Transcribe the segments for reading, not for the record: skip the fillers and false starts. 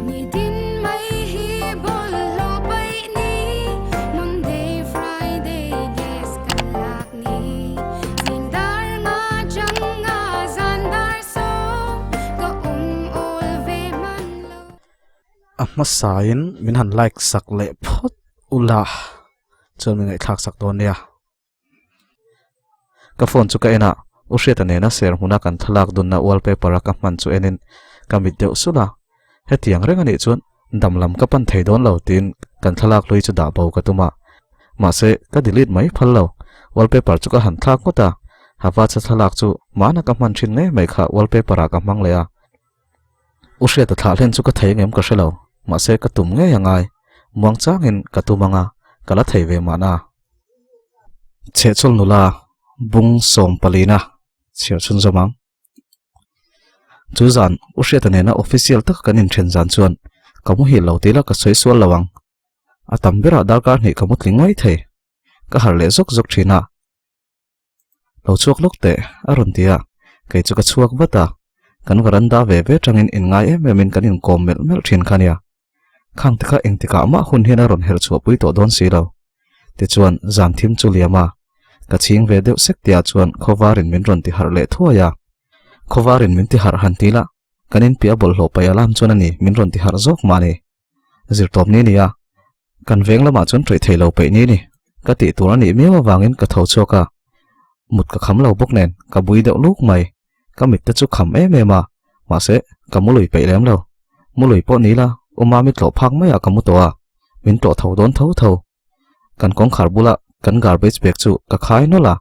Nitin mai hi bawlhhlawh paih ni Monday, Friday gas kan lak ni Zing dar nga chang nga zan dar sawm ka awm awl ve hman lo. A hmasain min han like sak leh phawt ula chuan min ngaihthlak sak dawn nia. Ka phone chu ka en a, U Hriata nena ser hmuna kan thlalak dunna wallpaper a ka hman chu enin ka mit deuh sulh a, hetiang reng anih chuan dam lam ka pan thei dawn lo tiin kan thlalak hlui chu dah bo ka tum a, mahse ka delete mai phal lo, wallpaper chu ka han thlak ngawt a, Havacha thlalak chu hmana ka hman thin ngei mai kha wallpaper ah ka hmang leh a. U Hriata thlah hlen chu ka thei ngem ka hre lo, mahse ka tum ngei a ngai, muang changin ka tum ang a, ka la thei ve mahna. Chhehchhawl nula bung sawm palina chhiar chhun zawm ang. Chu zan U Hriata nena official taka kan inthen zan chuan ka muhil lo tila ka sawi sual lo ang. A tam berah darkar hnih ka mu tling mai thei. Ka harh leh zawk zawk thin a. Lo chhuak lawk teh, a rawn ti a, kei chu ka chhuak vat a, kan varanda ve ve tangin inngai em emin kan inkawm melh melh thin kha nia. Khang te kha engtikah mah hun hian a rawn herh chhuah pui tawh dawn si lo. Tichuan, zan thim chu liam a, ka chhing ve deuh sek tia chuan khawvarin min rawn ti harh leh thuai a. Khawvarin min ti harh han ti la, kan inpiah bawlhhlawh paih alarm chuan a ni min rawn ti harh zawk mah ni. Zirtawp ni nia, kan veng lamah chuan ṭawih thei lo peih ni ni, ka tih tur a nih miau avangin ka tho chhuak a, mut ka kham lo bawk nen ka bui deuh luk mai, ka mit te chu kham em em a, mahse ka mu lui peih lem lo, mu lui pawh ni la u Mami tlawh phak maiah ka mu tawh a, min tlawh tho dawn tho tho. Kan kawngkhar bula kan garbage bag chu ka khai nawlh a,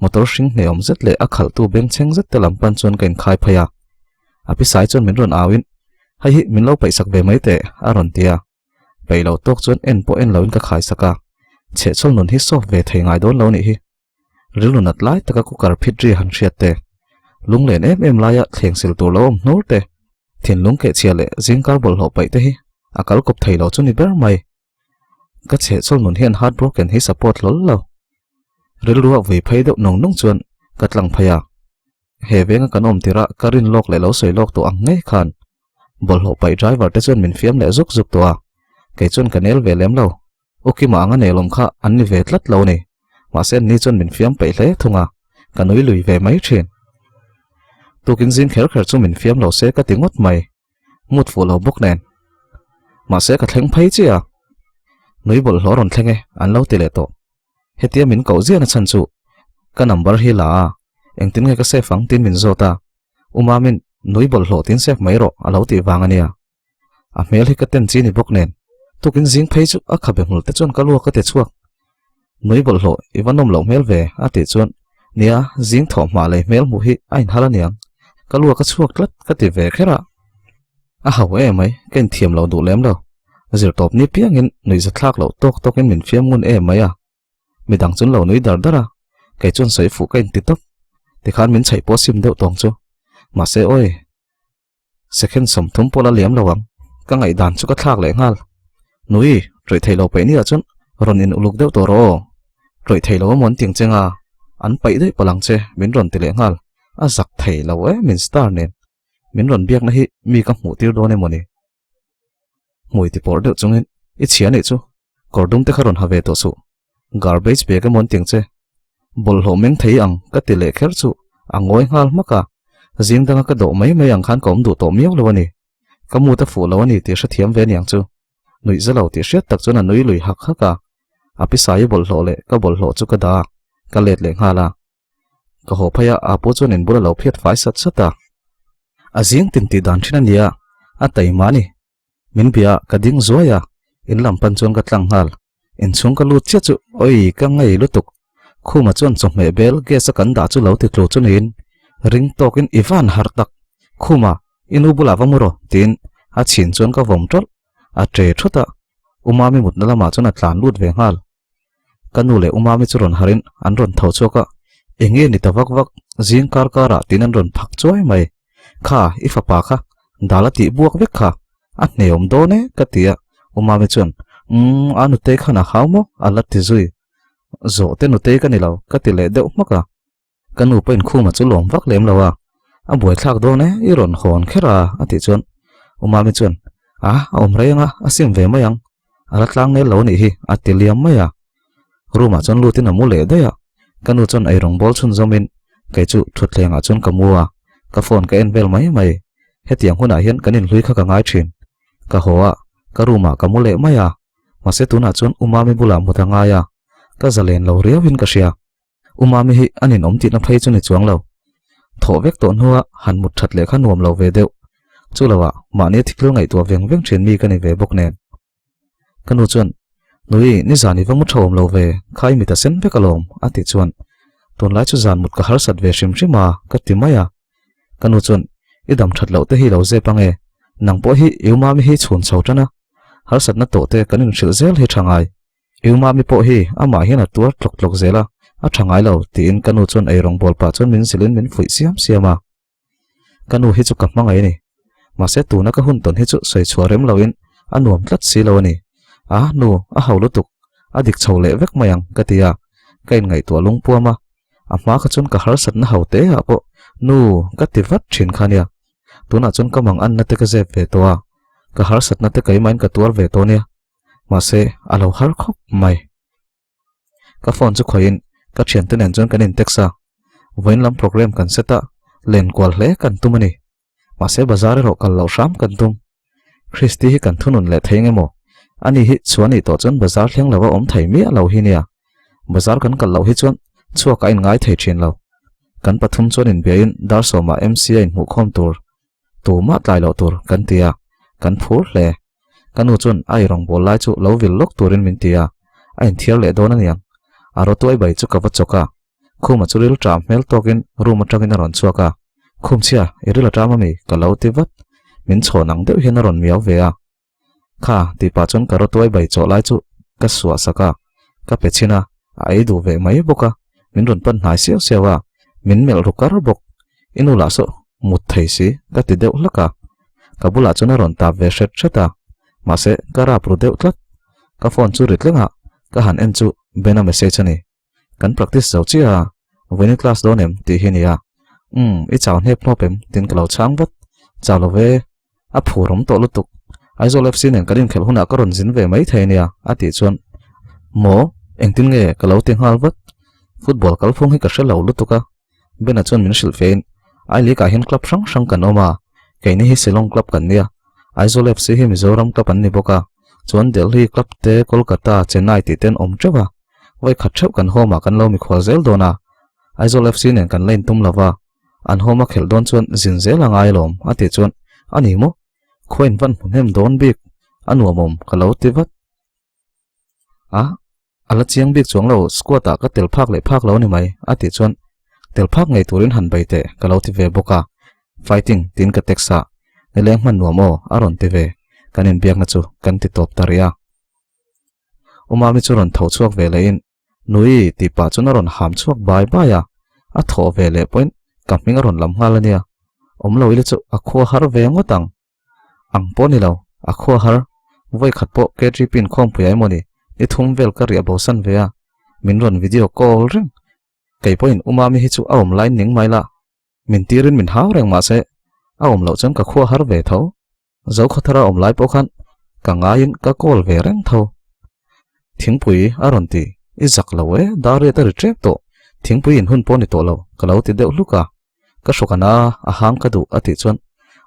motor hring hneawm zet leh a khalhtu bengchheng zet te lam pan chuan ka inkhai phei a. A pisai chuan min rawn auin, Hei hi min lo paihsak ve mai teh, a rawn ti a. Peih lo tawk chuan en pawh en loin ka khaisak a, chhehchhawl nun hi soft ve thei ngai dawn lo nih hi. Rilru nat lai taka cooker phit ri han hriat te, lunglen em em laia thleng sil tur lo awm hnur te, thinlung kehchhia leh zingkar bawlhhlawh paih te hi a kal kawp thei lo chu ni ber mai. Ka chhehchhawl nun hian heartbroken hi support hlawl lo. Rilru a vui phei deuh nung nung chuan ka tlang phei a. He venga kan awm tirah ka rin lawk leh lo sawi lawk tawh ang ngei khan bawlhhlawh paih driver te chuan min fiam leh zuk zuk tawh a, kei chuan ka nel ve lem lo. U Kima anga nelawm kha an ni ve tlat lo a ni. Mahse anni chuan min fiam peih hle thung a, ka nui lui ve mai thin. Tukin zing kher kher chu min fiam lo se ka ti ngawt mai. Mut fuh lo bawk nen. Mahse ka thleng phei chiah a, nui bawlhhlawh rawn thleng e an lo ti leh tawh. Hetia min koh ziahna chhan chu ka number hi la a, engtin nge ka save ang tiin min zawt a, U Mamin nui bawlhhlawh tiin save mai rawh a lo tih vang a nia. A hmel hi ka ten chi ni bawk nen, tukin zing phei chu a khabe hmul te chuan ka luak ka ti chhuak. Nui bawlhhlawh i va nawm loh hmel ve a tih chuan nia zing thawh hma lei hmel hmuh hi a inhal a niang, ka luak a chhuak tlat ka ti ve kher a. A hau em mai, ka inthiam lo duh lem lo. Zirtawp ni piangin nuihza thlak loh tawk tawkin min fiam ngun em mai a. Midang chuan lo nui dar dar a, kei chuan sawi fuh ka inti tawp. Tikhan min chhaih pawh sim deuh tawng chu. Mahse awi, second 30 pawh la liam lo ang. Ka ngaihdan chu ka thlak leh nghal. Nui, ṭawih thei lo peih ni ah chuan rawn in uluk deuh tawh rawh aw. Ṭawih thei lo a mawn ting cheng a, an paih daih palh ang che min rawn ti leh nghal. A zak thei lo e min star nen. Min rawn biakna hi mi ka hmuh tir dawn emaw ni? Hmui ti pawrh deuh chungin i chhia nih chu kawr dum te kha rawn ha ve tawh suh. Garbage bag emaw an tiang che. Bawlhhlawh meng thei ang ka ti leh kher chu a ngawi nghal hmak a, zing danga ka dawh mai mai ang khan ka awm duh tawh miau lo a ni. Ka mut a fuh lo a ni tih hrethiam ve aniang chu. Nuih za lo tih hriat tak chuan a nui lui hak hak a. A pisai bawlhhlawh leh ka bawlhhlawh chu ka dah a, ka let leh nghal a. Ka haw phei a, a pu chuan in bul a lo phiat fai sat sat a. A zing tin tih dan thin a nia, a taima a ni. Min bia a, ka ding zuai a, in lam pan chuan ka tlang nghal. Inchhung ka lut chiah chu, oi ka ngei lutuk. Khuma chuan chawhmeh bel gas a kan dah chu lo ti tlu chu niin, ring tawkin i van harh tak. Khuma, i nu bulah va mu rawh, tiin a chhin chuan ka vawm tawlh. A ṭe thut a, U Mami mutna lamah chuan a tlan lut ve nghal. Ka nu leh U Mami chu rawn harhin an rawn tho chhuak a, Eng nge ni ta vak vak, zing kar karah tiin an rawn phak chuai mai. Kha, i fapa kha, dal a tih buak vek kha, a hneawm dawn e, ka ti a. U Mami chuan, Umm, a nutei khan a hau maw? a la ti zui. Zawh te nutei ka ni lo, ka ti leh deuh hmak a. Ka nu pawhin khuma chu lawm vak lem lo a, a buaithlak dawn e, i rawn hawn kher a, a tih chuan U Mami chuan, A, a awm rei anga, a sim ve mai ang. A la tlang nel lo a nih hi, a ti liam mai a. Room ah chuan lutin a mu leh daih a. Ka nu chuan eirawng bawl chhunzawmin kei chu thutthleng ah chuan ka mu a, ka phone ka en vel mai mai. Hetiang hunah hian kan inhlui kha ka ngai thin. Ka haw a, ka room ah ka mu leh mai a. Mahse tunah chuan U Mami bulah mut a ngai a, ka zalen lo riauin ka hria. U Mami hi a ninawm tihna phei chu ni chuang lo. Thawh vek tawh hnua han mut that leh kha nuam lo ve deuh. Chu loah mahni thikil ngaihtuah veng veng thin mi ka ni ve bawk nen. Ka nu chuan, Nui, nizan i va mu tha awm lo ve, kha i mit a sen vek alawm, a tih chuan, Tunlai chu zan mut ka harsat ve hrim hrim a, ka ti mai a. Ka nu chuan, I dam that loh te hi lo zep ange, nang pawh hi i umami hi chhun chho tan a, harsatna tawh te kan inhrilh zel hi tha ngai. I umami pawh hi amah hian a tuar tlawk tlawk zel a, a tha ngai lo, tiin ka nu chuan eirawng bawl pah chuan min zilhin min fuih siam siam a. Ka nu hi chu ka hmangaih a ni. Mahse tuna ka hun tawn hi chu sawi chhuah rem loin a nuam tlat si lo a ni. A, nu, a ho lutuk, a dik chho leh vek mai ang, ka ti a, ka inngaihtuah lungpuam a. A hma kha chuan ka harsatna ho te ah pawh nu ka ti vat thin kha nia. Tunah chuan ka mang anna te ka zep ve tawh a, ka harsatna te keimahin ka tuar ve tawh nia. Mahse, a lo har khawp mai. Ka phone chu khawihin ka thiante nen chuan kan in text a, vawiin lam program kan set a, len kual hle kan tum a ni. Mahse bazar erawh kal loh hram kan tum. Christy hi kan thunun leh thei eng emaw? Ani hi chhuah nih tawh chuan bazar thleng lo a awm thei miah lo hi nia. Bazar kan kal loh hi chuan chhuak a inngai thei thin lo. Kan pathum chuan inbiain dar sawmah MC a inhmuhkhawm tur tumah tlai loh tur kan ti a, kan phur hle. Ka nu chuan a eirawng bawl lai chu lo vil lawk turin min ti a, a inthiar leh dawn aniang. A rawtuai bai chu ka va chawk a, Khuma chu ril ṭam hmel tawkin room aṭangin a rawn chhuak a, Khum chhia, i ril a ṭam ami? Ka lo ti vat. Min chhawn ang deuh hian a rawn miau ve a. Kha, tih pah chuan ka rawtuai bai chawh lai chu ka suah sak a, ka pe chhin a, a ei duh ve mai bawk a, min rawn pan hnai siau siau a, min melh ru kar bawk. I nu lah saw mut thei si, ka ti deuh hlak a. Ka bulah chuan a rawn tap ve hret hret a, mahse ka rap ru deuh tlat. Ka phone chu ri tleng a, ka han en chu Ben-a message a ni. Kan practice zo chiah a, vawiin class dawn em tih hi a ni a. Umm, i chau hnep hnawp em? tiin ka lo chhang vat. Chau lo ve, a phur awm tawh lutuk. Aizawl FC nen kan inkhelh hunah ka rawn zin ve mai thei a nia, a tih chuan, Maw, engtin nge ka lo ti nghal vat. Football kalphung hi ka hre lo lutuk a. Bena chuan min hrilh fein, I League ah hian club hrang hrang kan awm a, keini hi Shillong club kan nia, Aizawl FC hi Mizoram club an ni bawk a, chuan Delhi club te, Kolkata, Chennai tih te an awm teuh a, vawi khat theuh kan home ah kan lo mikhual zel dawn a, Aizawl FC nen kan la intum lo va, an home a khelh dawn chuan zin zel a ngai alawm a tih chuan, A ni maw? Khua in van hmu hnem dawn bik, a nuam awm ka lo ti vat. A, a la chiang bik chuang lo, squad ah ka tel phak leh phak lo a ni mai, a tih chuan tel phak ngei turin han bei teh ka lo ti ve bawk a, fighting tiin ka text a, nileng hman nuam aw a rawn ti ve, kan inbiakna chu kan ti tawp ta rih a. Umami chu rawn tho chhuak ve lehin Nui tih pah chuan a rawn ham chhuak bai bai a, a thawh ve leh pawhin ka hming a rawn lam nghal a nia, awm lo ila chu a khua har ve ngawt ang. Ang pawh ni lo, a khua har. Vawi khat pawh KGP in khawmpui ah emaw ni, ni thum vel ka riah bosan ve a, min rawn video call reng. Kei pawhin Umami hi chu a awm lai ning mai la, min tirin min hau reng mahse a awm loh chuan ka khua har ve tho. Zokhathara awm lai pawh khan ka ngaiin ka call ve reng tho. Thingpui a rawn ti, i zak lo e, dar riat a ri tep tawh, thingpui in hun pawh ni tawh lo, ka lo ti deuh hluk a. Ka hrawk a, a hang ka duh a tih chuan,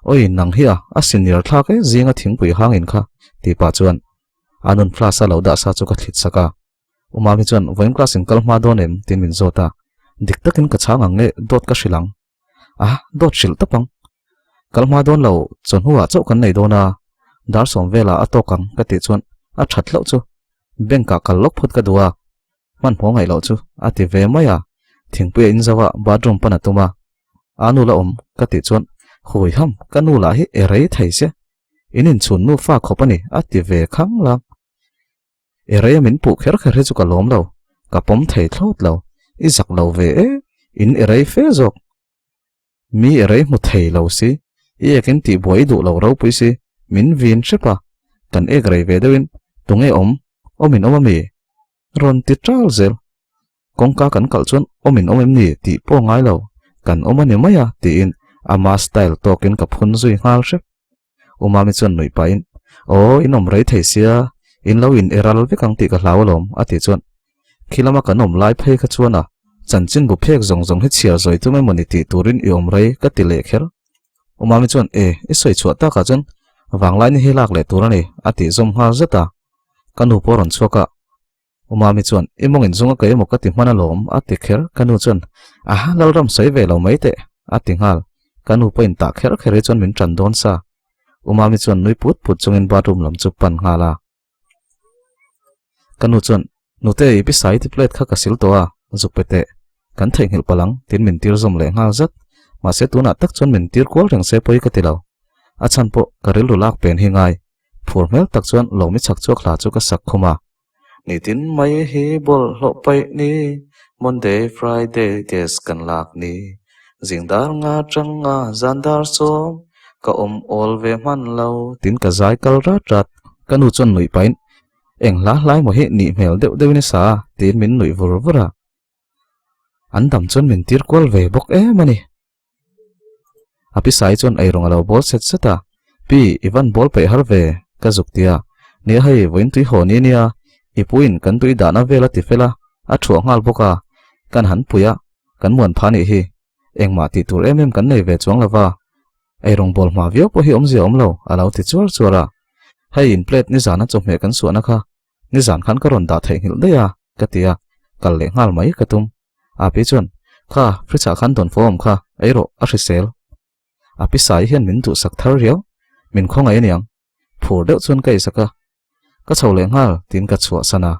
Oi, nang hi a, a senior thlak e, zinga thingpui hang in kha, tih pah chuan a nun flask a lo dah sa chu ka thlit sak a. Umami chuan, Vawiin class in kal hma dawn em? tiin min zawt a. Dik takin ka chhang ang nge, dawt ka hrilh ang. A, dawt hrilh tawp ang. Kal hma dawn lo, chawhnuah chauh kan nei dawn a, dar sawm velah a tawk ang ka tih chuan a that hlauh chu. Bank ah kal lawk phawt ka duh a, hmanhmawh ngaih loh chu a ti ve mai a, thingpui a in zo a, bathroom pan a tum a. A nu la awm ka tih chuan Hui ham, ka nu lah hi e rei thei sia, in inchhun nufa khawp a ni a ti ve khang lang. E rei a min puh kher kher hi chu ka lawm lo, ka pawm thei thlawt lo, i zak lo ve e, in e rei fe zawk. Mi e rei hmu thei lo si, i ek in tih buai i duh lo ropui si, min vin hrep a, kan ek rei ve deuhin tunge awm, awm in awm ami? Rawn ti ṭal zel. Kawngka kan kalh chuan awm in awm em ni tih pawh ngai lo, kan awm a ni mai a tiin ama style tawkin ka phun zui nghal hrep. Umami chuan nuih pahin, Aw, in awm rei thei sia, in lo in eral vek ang tih ka hlau alawm, a tih chuan khi lama kan awm lai phei kha chuan a chanchinbu phek zawng zawng hi chhiar zawi tum emawni tih turin i awm rei ka ti leh kher. Umami chuan e, i sawi chhuah takah chuan vanglai ni hi lak leh tur a ni, a tih zawm nghal zet a. Ka nu pawh a rawn chhuak a. Umami chuan i mawngin zunga ka emaw ka ti hman alawm, a ti kher. Ka nu chuan aha, Lalram sawi ve lo mai teh, a ti nghal. Ka nu pawhin tah kher kher hi chuan min tan dawn sa. Umami chuan nui put put chungin bathroom lam chu pan nghal a. Ka nu chuan, Nute, i pi sai ti plate kha ka sil tawh a, zuk pe teh. Kan theihnghilh palh ang, tiin min tir zawm leh nghal zat. Mahse tunah tak chuan min tir kual reng se pawi ka ti lo. A chhan pawh ka rilru lak pen hi ngai. Phur hmel tak chuan Lawmi chhak chhuak hla chu ka sak khum a. Nitin mai hi bawlhhlawh paih ni, Monday, Friday gas kan lak ni. Zing dar nga tang nga zan dar sawm ka awm awl ve hman lo. Tin ka zai kal rat rat. Ka nu chuan nuih pahin, Eng hla hlai maw hi nih hmel deuh deuhin i sa a, tiin min nuih vur vur a. An dam chuan min tir kual ve bawk em a ni. A pi sai chuan eirawng a lo bawl set set a, Pi, i van bawl peih har ve, ka zuk ti a. Nia hei, vawiin tui haw ni nia, i puiin kan tui dahna vel a ti fel a, a thuah nghal bawk a, kan han pui a, kan muan pha nih hi. Engmah tih tur em em kan nei ve chuang lo va, eirawng bawl hma viau pawh hi awmzia awm lo, a lo ti chuar chuar a. Hei in plate nizana chawhmeh kan suahna kha nizan khan ka rawn dah theihnghilh daih a, ka ti a, kal leh nghal mai ka tum. Api chuan, Kha, fridge ah khan dawnfawm awm kha, ei rawh, a hrisel. Api sai hian min duhsak thar riau, min khawngaih aniang. Phur deuh chuan ka eisak a, ka chho leh nghal tiin ka chhuahsan a.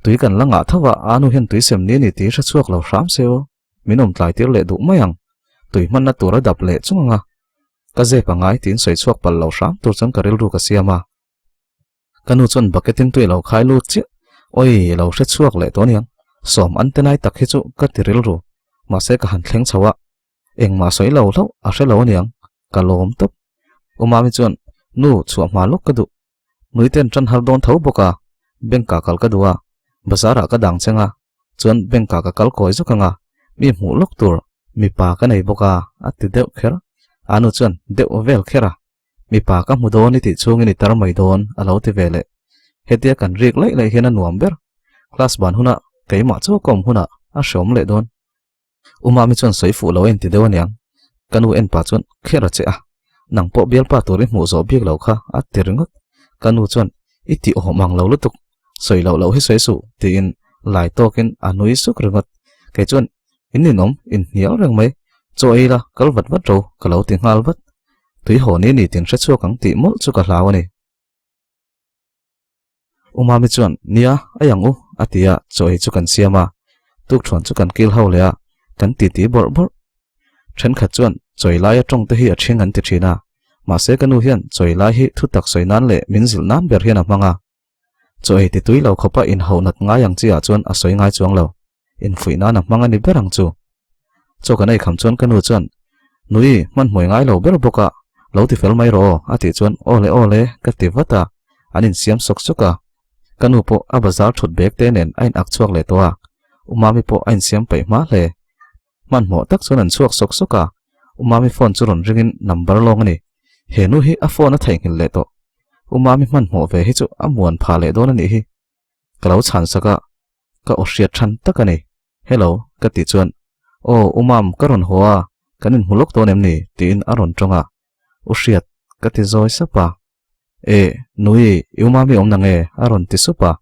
Tui kan la ngah tho a, anu hian tui sem ni a ni tih hre chhuak lo hram se aw, min awm tlai tir leh duh mai ang. Tui hmanna tur a dap leh chung ang a, ka zep a ngai tiin sawi chhuak palh lo hram tur chuan ka rilru ka siam a. Ka nu chuan bucket in tui a lo khai lut chiah, Awi, i lo hre chhuak leh tawh aniang, sawm an tenai tak hi chu ka ti rilru, mahse ka han thleng chho a, engmah sawi lo hlauh a hre lo aniang, ka lawm tawp. U Mami chuan, Nu, chhuah hma lawk ka duh, nui ten tan har dawn tho bawk a, bank ah kal ka duh a, bazar ah ka dang cheng a, chuan bank ah ka kal kawi zawk ang a, mi hmuh lawk tur mipa ka nei bawk a, a ti deuh kher. A nu chuan, Deuh vel kher a, Mipa ka hmu dawn i tih chhungin i tar mai dawn, a lo ti ve leh. Hetia kan rik laih laih hian a nuam ber. Class ban hunah keimah chu ka awm hunah a hreawm leh dawn. U Mami chuan sawi fuh lo a inti deuh aniang. Ka nu en pah chuan kher a che a, Nang pawh bialpa tur i hmuh zawh bik lo kha, a ti ringawt. Ka nu chuan, I tih awm ang lo lutuk, sawi loh loh hi sawi suh, tiin lai tawkin a nui suk ringawt. Kei chuan, In ninawm, inhnial reng mai, chaw ei la, kal vat vat ro, ka lo ti nghal vat. Tui haw ni ni tin hre chhuak ang tih mawlh chu ka hlau a ni. U Mami chuan, Nia, ei ang u, a ti a, chaw ei chu kan siam a. Tukṭhuan chu kan kil ho leh a, kan titi bawrh bawrh. Ṭhenkhat chuan chawi laia ṭawng te hi a ṭhing an ti ṭhin a, mahse ka nu hian chawi lai hi thutak sawi nan leh min zilh nan ber hian a hmang a. Chaw ei ti tui lo khawpa inhauh nat ngai ang chi ah chuan a sawi ngai chuang lo. Infuih nan a hmang a ni ber ang chu. Chaw kan ei kham chuan ka nu chuan, Nui, hmanhmawih ngai lo ber bawk a, lo ti fel mai rawh aw, a tih chuan aw le aw le ka ti vat a, an insiam sawk sawk a. Ka nu pawh a bazar thut bag te nen a in ak chhuak leh tawh a, U Mami pawh a insiam peih hma hle. Hmanhmawh tak chuan an chhuak sawk sawk a, U Mami phone chu rawn ringin number lawng a ni. He nu hi a phone a theihnghilh leh tawh. U Mami hmanhmawh ve hi chu a muan phah leh dawn a nih hi. Ka lo chhan sak a, ka aw hriat than tak a ni. Hello, ka tih chuan, Aw, U Mam, ka rawn haw a, kan inhmu lawk dawn em ni? tiin a rawn tawng a. U Hriat, ka ti zawi sap a. E, Nui, i U Mami awm na nge? a rawn ti sup a.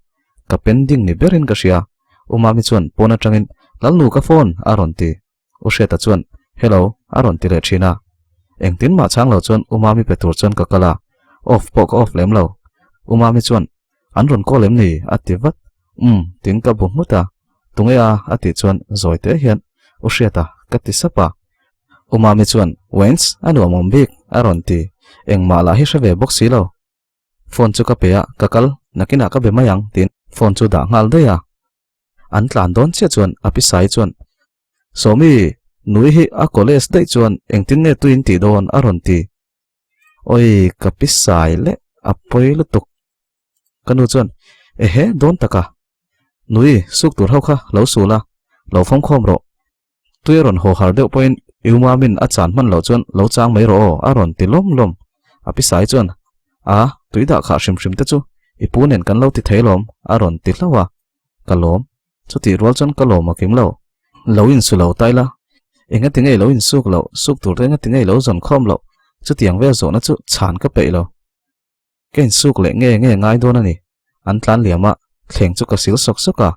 Ka pending ni berin ka hria. U Mami chuan pawn atangin, Lalnu ka phone! a rawn ti. U Hriata chuan, Hello, a rawn ti leh thin a. Engtin mah chang lo chuan U Mami pe tur chuan ka kal a, off pawh ka off lem lo. U Mami chuan, An rawn call em ni? a ti vat. Umm, tiin ka bu nghut a. Tunge a? a tih chuan zawi teh hian, U Hriata, ka ti sap a. U Mami chuan, Wens, a nuam awm bik, a rawn ti. Engmah lah hi hre ve bawk si lo. Phone chu ka pe a, ka kal, nakinah ka be mai ang, tiin phone chu dah nghal daih a. An tlan dawn chiah chuan a pi Sai chuan, Sawmi, nui hi a college daih chuan engtin nge tuin tih dawn a rawn ti. Awi, ka pi Sai leh a pawi lutuk. Ka nu chuan, Ehe, dawn taka. Nui, suk tur ho kha lo sul a, lo fawmkhawm rawh. Tui a rawn haw har deuh pawhin i umamin a chan hman loh chuan lo chang mai rawh aw a rawn ti lawm lawm. A pi Sai chuan, A, tui dah khah hrim hrim te chu i pu nen kan lo ti thei lawm, a rawn ti hlauh a. Ka lawm. Chutih rual chuan ka lawm a kim lo. Lo insu lo ta ila. Engati nge lo insuk loh, suk tur te engati nge lo zawn khawm loh, chutiang vel zawhna chu chhan ka peih lo. Ka insuk leh nge nge ngai dawn a ni. An tlan liam a, thleng chu ka sil sawk sawk a.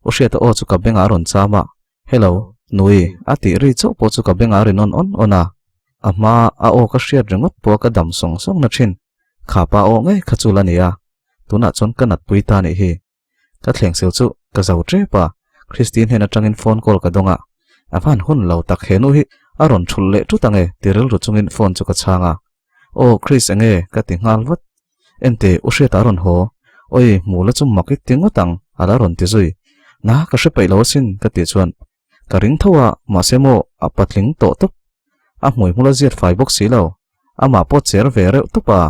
U Hriata aw chu ka bengah a rawn cham a, Hello, Nui, a tih ri chauh pawh chu ka bengah a ri nawn awn awn a. A hma a aw ka hriat ringawt pawh ka dam sawng sawng na thin. Kha pa aw ngei kha chu la ni a, tunah chuan ka natpui ta nih hi. Ka thleng sil chu ka zo tep a, Christine hnen atangin phone call ka dawng a, a van hun lo tak he nu hi a rawn thulh leh tut ange ti rilru chungin phone chu ka chhang a. Aw Chris enge ka ti nghal vat. Ente u Hriata a rawn haw, oi hmu la chu mak i ti ngawt ang a la rawn ti zui. Na ka hre peih lo asin ka tih chuan ka ring tho a mahse maw a patling tawh tawp. A hmui hmul a ziat fai bawk si lo, amah pawh cher ve reuh tawp a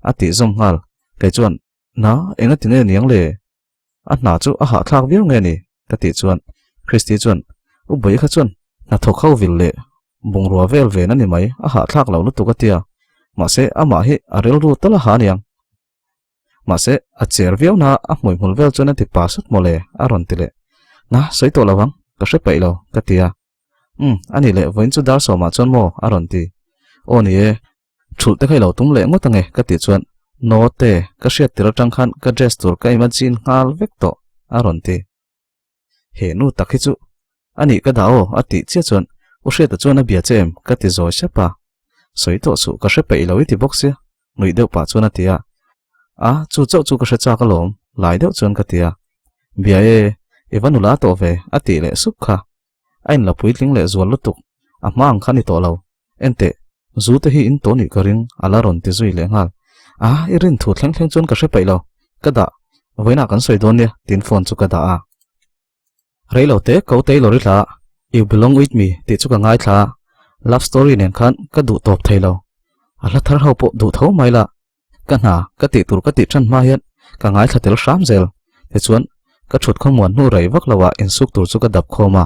a tih zawm nghal. Kei chuan Na, enga ti nge niang le? A hna chu a hahthlak viau nge ni? Ka tih chuan Christy chuan, U Bawihi kha chuan hnathawk ho vil leh bungrua vel ven a ni mai, a hahthlak lo lutuk a tia. Mahse, amah hi a rilru tal a ha aniang. Mahse, a cher viau na a hmuihmul vel chuan a ti pa sut mawle, a rawn ti leh. Na, sawi tawh lo ang, ka hre peih lo, ka ti a. Umm, a nih leh, vawiin chu dar sawmah chuan maw? a rawn ti. Aw ni e, Thulh te kha i lo tum leh ngawt ange ka tih chuan Note, ka hriat tir atang khan ka dress tur ka imagine nghal vek tawh a rawn ti. He nu tak hi chu a nih ka dah aw a tih chiah chuan U Hriata chuan a bia che em ka ti zawi sep a. Sawi tawh suh ka hre peih lo i ti bawk sia nuih deuh pah chuan a ti a. A, chu chauh chu ka hre chak alawm lai deuh chuan ka ti a. Bia e, i va nula tawh ve a tih leh sup kha. A inla puitling leh zual lutuk, a hma ang kha ni tawh lo. Enteh, zu te hi in tawh nih ka ring, a la rawn ti zui leh nghal. A, i rin thu thleng thleng chuan ka hre peih lo. Ka dah, vawiinah kan sawi dawn nia, tiin phone chu ka dah a. Rei lo te, ko Taylor i hla, You Belong With Me tih chu ka ngaithla a, love story nen khan ka duh tawp thei lo. A hla thar ho pawh duh tho mai la. Ka hna ka tih tur ka tih tan hma hian ka ngaithla tel hram zel. Tichuan, ka thut khawmuan hnu rei vak loah insuk tur chu ka dap khawm a,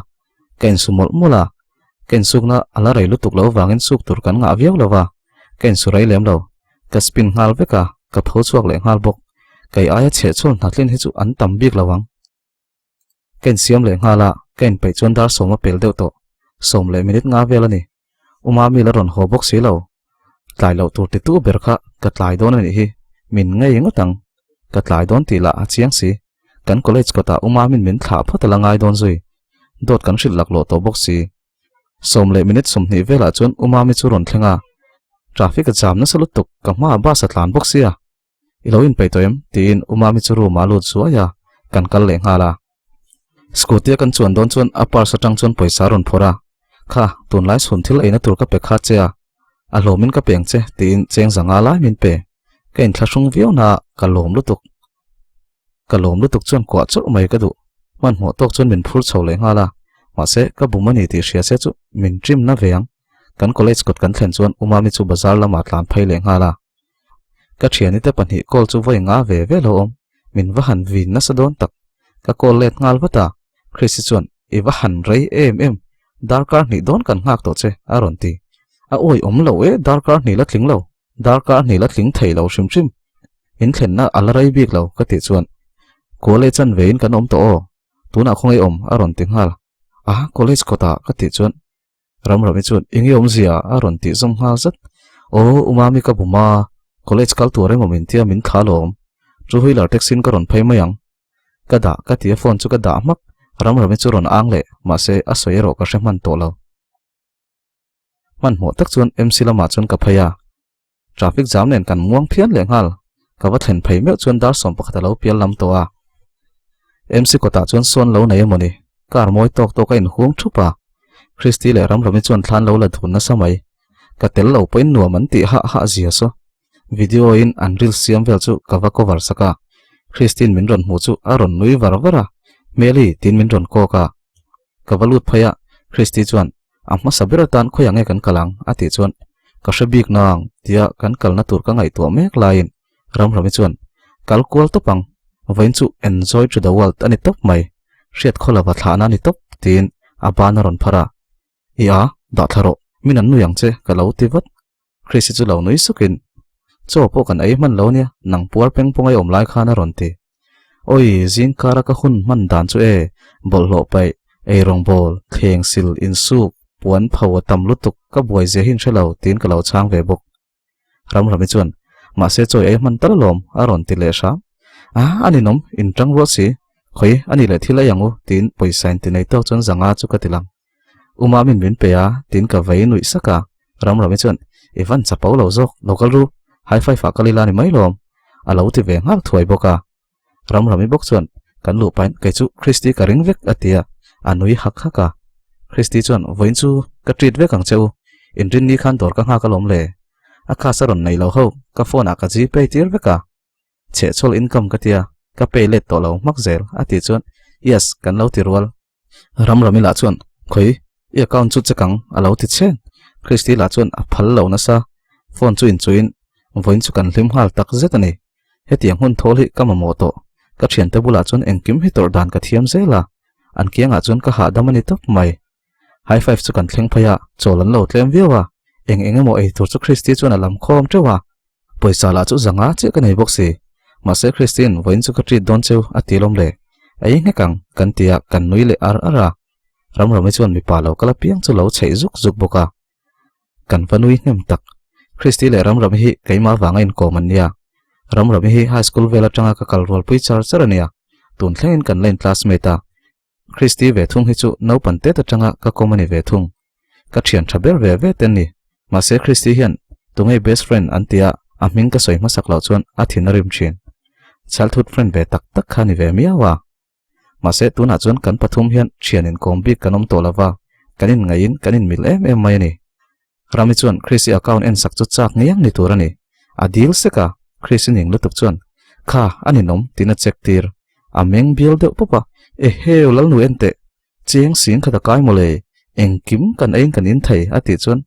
ka insu mawlh mawlh a. Ka insukna a la rei lutuk lo vangin suk tur kan ngah viau lo va, ka insu rei lem lo. Ka spin nghal vek a, ka tho chhuak leh nghal bawk. Kei aia chhehchhawl hnatlin hi chu an tam bik lo ang. Ka insiam leh nghal a, ka inpeih chuan dar sawm a pel deuh tawh. Sawm leh minute nga vel a ni. U Mami la rawn haw bawk si lo. Tlai loh tur titu ber kha ka tlai dawn a nih hi, min ngei ngawt ang. Ka tlai dawn tih lah a chiang si. Kan college kawtah U Mami'n min thlah phawt a la ngai dawn zui. Dawt kan hrilh laklawh tawh bawk si. Sawm leh minute 20 velah chuan U Mami chu rawn thleng a. Traffic a jam nasa lutuk, ka hmaah bus a tlan bawk sia. I lo inpeih tawh em? tiin U Mami chu room ah a lut zuai a, kan kal leh nghal a. Scooty a kan chuan dawn chuan a purse atang chuan pawisa a rawn phawrh a, Kha, tunlai chhun thil eina tur ka pe kha che a, a hlawmin ka peng che tiin cheng zanga lai min pe. Ka inthlahrung viau na a, ka lawm lutuk. Ka lawm lutuk chuan kuah chawrh mai ka duh. Hmanhmawh tawk chuan min phur chho leh nghal a, mahse ka bum a ni tih hria se chu min trim na ve ang. Kan college kawt kan thlen chuan U Mami chu bazar lamah tlan phei leh nghal a. Ka thiani te pahnih call chu vawi nga ve ve lo awm, min va han vin nasa dawn tak. Ka call let nghal vat a, Chrissy chuan i va han rei em em, darkar hnih dawn kan nghak tawh che a rawn ti. A awi awm lo e, darkar hnih la tling lo, darkar hnih la tling thei lo hrim hrim. In thlenna a la rei bik lo ka tih chuan kual e chan vein kan awm tawh aw, tunah khawngaih awm a rawn ti nghal. A, college kawtah ka tih chuan Ramrami chuan enge awmzia a rawn tih zawm nghal zat. Aw, u Mami ka bum a, college kal tur emaw min tia min thla lawm. Two wheeler taxi in ka rawn phei mai ang. Ka dah ka ti a phone chu ka dah hmak. Ramrami chu rawn ang leh, mahse a sawi erawh ka hre hman tawh lo. Hmanhmawh tak chuan MC lamah chuan ka phei a. Traffic jam nen kan muang phian leh nghal. Ka va thlen phei meuh chuan dar 11 a lo pial lam tawh a. MC kawtah chuan sawn lo nei emawni, car mawi tawk tawk a inhung thup a. Christy leh Ramrami chuan thlan lo la dun nasa mai. Ka tel lo pawhin nuam an tih hah hah zia saw. Video in an reel siam vel chu ka va cover sak a. Christine min rawn hmuh chu a rawn nui var var a, Hmeli tiin min rawn kawk a. Ka va lut phei a, Christy chuan A hmasa ber atan khawiah nge kan kal ang? a tih chuan, Ka hre bik nang, tia kan kalna tur ka ngaihtuah mek laiin Ramrami chuan, Kal kual tawp ang, vawiin chu enjoy to the world a ni tawp mai, hriat khaw lova thlahna a ni tawp, tiin a ban a rawn phar a. I a, dah thla rawh, min an nui ang che, ka lo ti vat. Chrissy chu lo nui sukin. Chaw pawh kan ei hman lo nia, nang puar peng pawng ei awm lai khan a rawn ti. Awi, zing kara ka hun hman dan chu e, bawlhhlawh paih, eirawng bawl, thleng sil, insuk, puan pho a tam lutuk, ka buai zia hi in hre lo, tiin ka lo chhang ve bawk. Ramrami chuan, Mahse chawi ei hman tal alawm, a rawn ti leh hram. A, a ninawm, in tang rual si. Khawi, a ni leh thil ei ang u, tiin pawisa in ti nei tawk chuan zanga chu ka ti lang. U Mamin min pe a, tiin ka vei nuih sak a. Ramrami chuan, I van chapo lo zawk, lo kal ru, high five ah kal ila ni mai lawm, a lo ti ve nghal thuai bawk a. Ramrami bawk chuan, Kan luh pahin kei chu Christy ka ring vek, a ti a, a nui hak hak a. Christy chuan, Vawiin chu ka treat vek ang che u, inrinni khan dawr ka nghak alawm le. A cast a rawn nei lo ho, ka phone ah ka gpay tir vek a. Chhehchhawl income ka tia, ka pay let tawh lo hmak zel, a tih chuan, Yes, kan lo ti rual. Ramrami lah chuan, Khawi, i account chu check ang, a lo ti chhen. Christy lah chuan a phal lo nasa, phone chu inchuiin, Vawiin chu kan hlim nghal tak zet a ni. Hetiang hun thawl hi ka mamawh tawh. Ka thiante bulah chuan engkim hi tawrh dan ka thiam zel a, an kiangah chuan ka hahdam a ni tawp mai. High five chu kan thleng phei a, chawl an lo tlem viau a, eng eng emaw ei tur chu Christy chuan a lam khawm teuh a. Pawisa lah chu zanga chiah ka nei bawk si. Mahse Christine, vawiin chu ka treat dawn cheu a ti lawm le. Ei nghek ang, kan ti a, kan nui leh ar ar a. Ramrami chuan mipa lo kal apiang chu lo chheih zuk zuk bawk a. Kan va nui hnem tak. Christy leh Ramrami hi keimah vanga inkawm an nia. Ramrami hi high school vel atanga ka kal rualpui char char a nia. Tun thlengin kan la in classmate a. Christy ve thung hi chu naupan tet atanga ka kawm a ni ve thung. Ka thian tha ber ve ve te an ni. Mahse Christy hian tungei best friend an tia a hming ka sawi hmasak loh chuan a thin a rim thin. Childhood friend ve tak tak kha ni ve miau a. Mahse tunah chuan kan pathum hian thian inkawm bik kan awm tawh lova, kan inngaihin kan inmil em em mai a ni. Rami chuan Chrissy account en sak chu chak ngiang ni tur a ni. A dil sek a, Chrissy ning lutuk chuan, Kha, a ninawm, tiin a check tir. A meng bial deuh pawp a, Eheu, Lalnu en teh, cheng sing khat a kai mawle, engkim kan eiin kan in thei, a tih chuan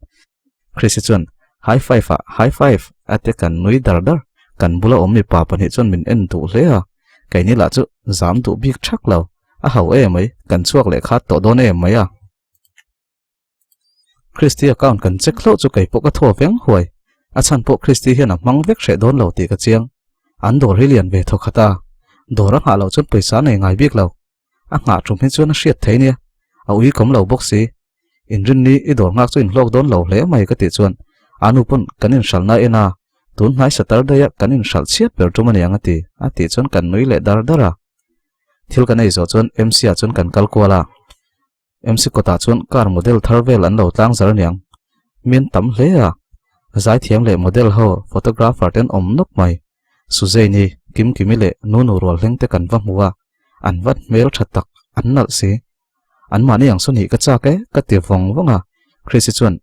Chrissy chuan, High five ah, high five, a ti kan nui dar dar. Kan bula awm mipa pahnih chuan min en duh hle a, keini lah chu zam duh bik thak lo, a hau em mai, kan chhuak leh khat tawh dawn em mai a. Christy account kan check hlauh chu kei pawh ka thaw veng huai. A chhan pawh Christy hian a hmang vek hreh dawn lo tih ka chiang. An dawr hi lian ve thaw khat a, dawr a nghah loh chuan pawisa nei ngai bik lo. A nghah tum hi chuan a hriat thei nia, a ui kawm lo bawk si. Inrinni i dawr nghak chu inhlawk dawn lo hle mai ka tih chuan a nu pawn kan inhralhna en a, tun hnai Saturday a kan inhralh chhiat ber tum aniang a ti, a tih chuan kan nui leh dar dar a. Thil kan ei zawh chuan MC ah chuan kan kal kual a. MC kawtah chuan car model thar vel an lo tlang zar aniang. Min tam hle a, zaithiam leh model ho photographer te an awm nawk mai. Suzanne-i, Kimkimi leh Nunu rual hleng te kan va hmu a, an va hmel tha tak, an nalh si. An mahni ang sawn hi ka chak e, ka ti vawng vawng a. Chrissy chuan,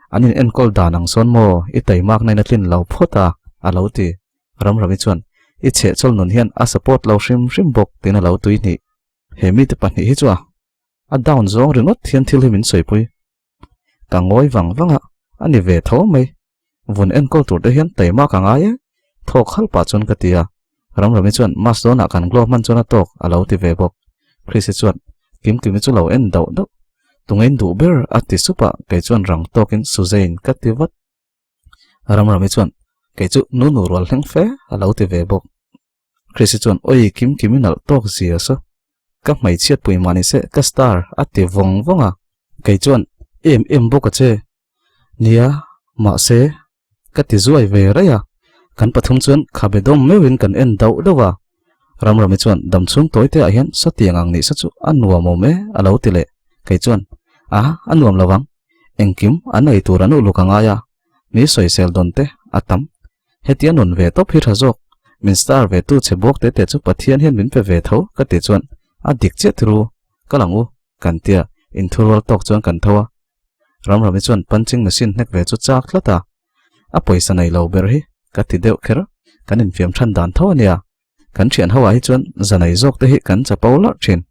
An in enkawl dan ang sawn maw, i taimak na in a tlin lo phawt a, a lo ti. Ramrami chuan, I chhehchawl nun hian a support lo hrim hrim bawk, tiin a lo tuihnih. He mite pahnih hi chu a a down zawng ringawt hian thil hi min sawipui. Ka ngawi vang vang a, a ni ve tho mai. Vun enkawl tur te hian taima ka ngai e, thawk halh pah chuan ka ti a. Ramrami chuan mask dawnah kan glow hman chuan a tawk a lo ti ve bawk. Chrissy chuan Kimkimi chu lo en dauh dauh. Tungein duh ber a ti sup a, kei chuan rang tawkin Suzane ka ti vat. Ramrami chuan kei chu nu nu rual hleng fe a lo ti ve bawk. Chrissy chuan Oi Kim Kim i nalh tawk zia saw. Ka hmeichhiat pui mah ni se ka star a ti vawng vawng a. Kei chuan em em bawk a che. Nia, mahse ka ti zuai ve raih a. Kan pathum chuan khabe dawm meuhin kan en dauh dauh a. Ramrami chuan damchhung tawi te ah hian sawtiang ang nih sa chu a nuam awm e a lo ti leh. Kei chuan a, a nuam lo ang. Engkim an ei tur an uluk a ngai a. Mi sawisel dawn te a tam. Hetia nun ve tawp hi tha zawk, min star ve tu che buak te te chu Pathian hian min pe ve tho ka ti chuan a dik chiah thiru, ka lang u, kan tia inthurual tawk chuan kan tho a. Ramrami chuan punching machine hnek ve chu chak tlat a, a pawisa nei lo ber hi ka ti deuh kher, kan infiam than dan tho a nia. Kan thian ho ah hi chuan zanei zawk te hi kan chapo larh thin.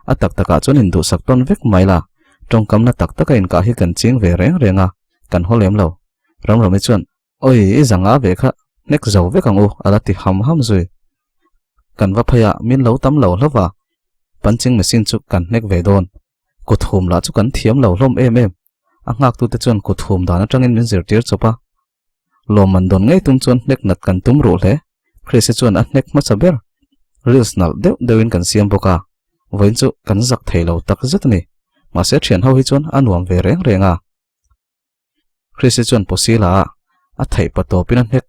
A tak takah chuan induhsak tawn vek mai la, tawngkamna tak taka inkah hi kan ching ve reng reng a, kan haw lem lo. Ramrami chuan Oi, i zanga ve kha hnek zo vek ang u, a la ti ham ham zui. Kan va phei a, min lo tam lo hlauh va, punching machine chu kan hnek ve dawn. Kut hum lah chu kan thiam lo hlawm em em. A nghaktute chuan kut hum dan atangin min zirtir chawp a. Lawmman dawn ngei tum chuan hnek nat kan tum ruh hle. Chris-i chuan a hnek hmasa ber. Reels nalh deuh deuhin kan siam bawk a, vawiin chu kan zak thei lo tak zet a ni. Mahse thian ho hi chuan a nuam ve reng reng a. Chris-i chuan Posila a a theih pa tawpin a hnek.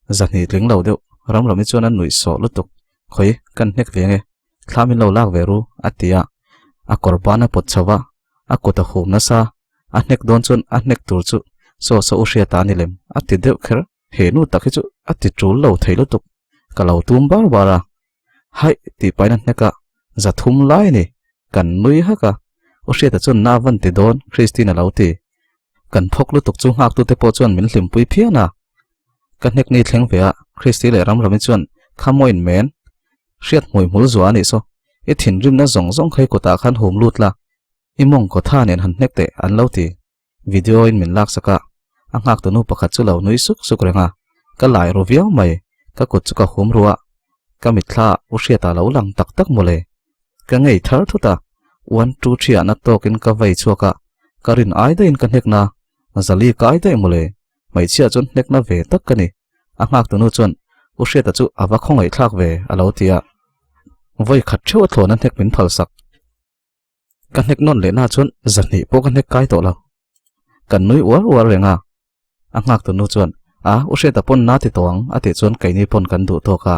Zahni tling lo deuh Ramrami chuan a nuih sawh lutuk. Khawi, kan hnek ve nge? Thla min lo lak ve ru, a ti a. A kawr ban a pawt chho va, a kut a hum nasa. A hnek dawn chuan a hnek tur chu saw saw u hriata a ni lem, a ti deuh kher. He nu tak hi chu a ti tul lo thei lutuk. Ka lo tum bar bar a. Haih tih pahin a hnek a, za thum lai a ni. Kan nui hak a. U Hriata chuan na van ti dawn, Christine a lo ti. Kan phawk lutuk chu nghaktute pawh chuan min hlimpui phian a. Ka hnek ni thleng ve a, Christy leh Ramrami chuan Khamoin men, hriat hmui hmul zua a nih saw. I thinrimna zawng zawng kha i kutah khan hum lut la, i mawng kawtha nen han hnek teh an lo ti. Video in min laksak a, a nghaktu nu pakhat chu lo nui suk suk reng a, ka lai ru viau mai, ka kut chu ka hum ru a, ka mitthla u hriatah lo lang tak tak mawle. Ka ngei thar thut a, one two three ah na tawkin ka vei chhuak a, ka rin ai daihin ka hnekna, zali ka ai daih mawle, hmeichhia chuan hnekna ve tak ka ni. A nghaktu nu chuan u hriata chu a va khawngaihthlak ve a lo ti a, vawi khat theuh a thlawna hnek min phalsak. Ka hnek nawn leh na chuan zahnih pawh ka hnek kai tawh lo. Kan nui uar uar reng a. A nghak tu nu chuan, A, u Hriata pawn na ti tawh ang, a tih chuan keini pawn kan duh tawk a.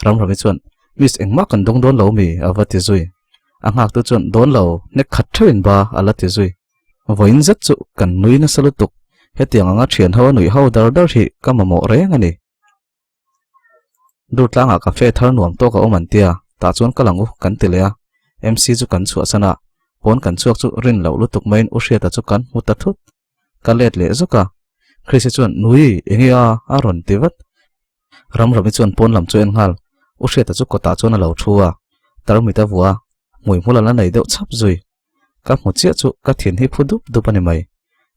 Ramrami chuan, Miss engmah kan dawng dawn lo mi? a va ti zui. A nghak tu chuan, Dawn lo, hnek khat theuhin ba, a la ti zui. Vawiin zet chu kan nui nasa lutuk, hetiang anga thian ho a nuih ho dar dar hi ka mamawh reng a ni. Durtlangah cafe thar nuam tawk a awm an tia, tah chuan ka lang u kan ti leh a, MC chu kan chhuahsan a, pawn kan chhuak chu rin loh lutuk maiin U Hriata chu kan hmu ta thut. Ka let leh zuk a, Chrissy chuan Nui, enge a? a rawn ti vat. Ramrami chuan pawn lam chu en nghal, U Hriata chu kawtah chuan a lo thu a, tarmit a vuah a, hmuihmul a la nei deuh chhap zui. Ka hmu chiah chu ka thin hi phu dup dup a ni mai.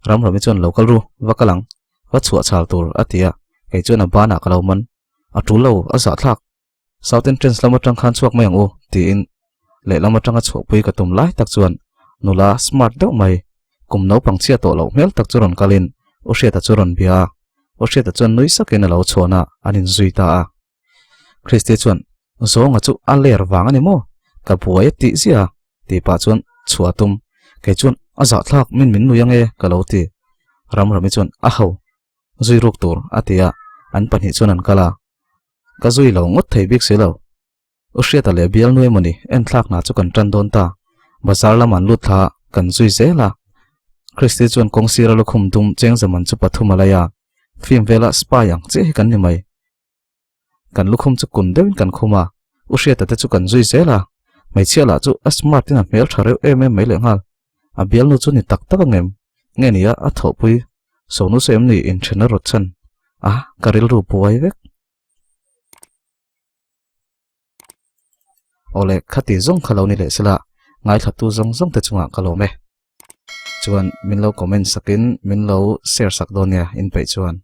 Ramrami chuan lo kal ru, va kal ang, va chhuah chhal tur a ti a, kei chuan a banah ka lo man. A tul lo, a zahthlak. South entrance lam atang khan chhuak mai ang u, tiin lehlam atanga chhuahpui ka tum lai tak chuan nula smart deuh mai, kum naupang chhia tawh loh hmel tak chu rawn kalin U Hriata chu rawn bia a. U Hriata chuan nui sakin a lo chhawn a, an inzui ta a. Christy chuan, Zawnga chu a ler vang a ni maw? Ka buai a tih ziah a, tih pah chuan chhuah a tum. Kei chuan, A zahthlak, min min nui ange, ka lo ti. Ramrami chuan, A ho, zui ruk tur, a ti a, an pahnih chuan an kal a. Ka zui lo ngawt thei bik si lo. U Hriata leh bialnu emawni enthlak hna chu kan tan dawn ta. Bazar lam an lut thla a, kan zui zel a. Christy chuan kawng sira lukhum dum cheng zaman chu pathum a lai a, film vela spy ang chiah hi kan ni mai. Kan lukhum chu kun deuhin kan khum a, U Hriata te chu kan zui zel a, hmeichhia lah chu a smart in a hmel tha reuh em em mai leh nghal. A bialnu chu ni tak tak ang em? Nge nia a thawhpui Sonu sawi em ni inthen a rawt chhan a, ka rilru buai vek. Awle, khati zawng kha lo ni leh sela, ngaithlatu zawng zawng te chungah ka lawm e. Chuan min lo comment sakin min lo share sak dawn nia inpeih chuan.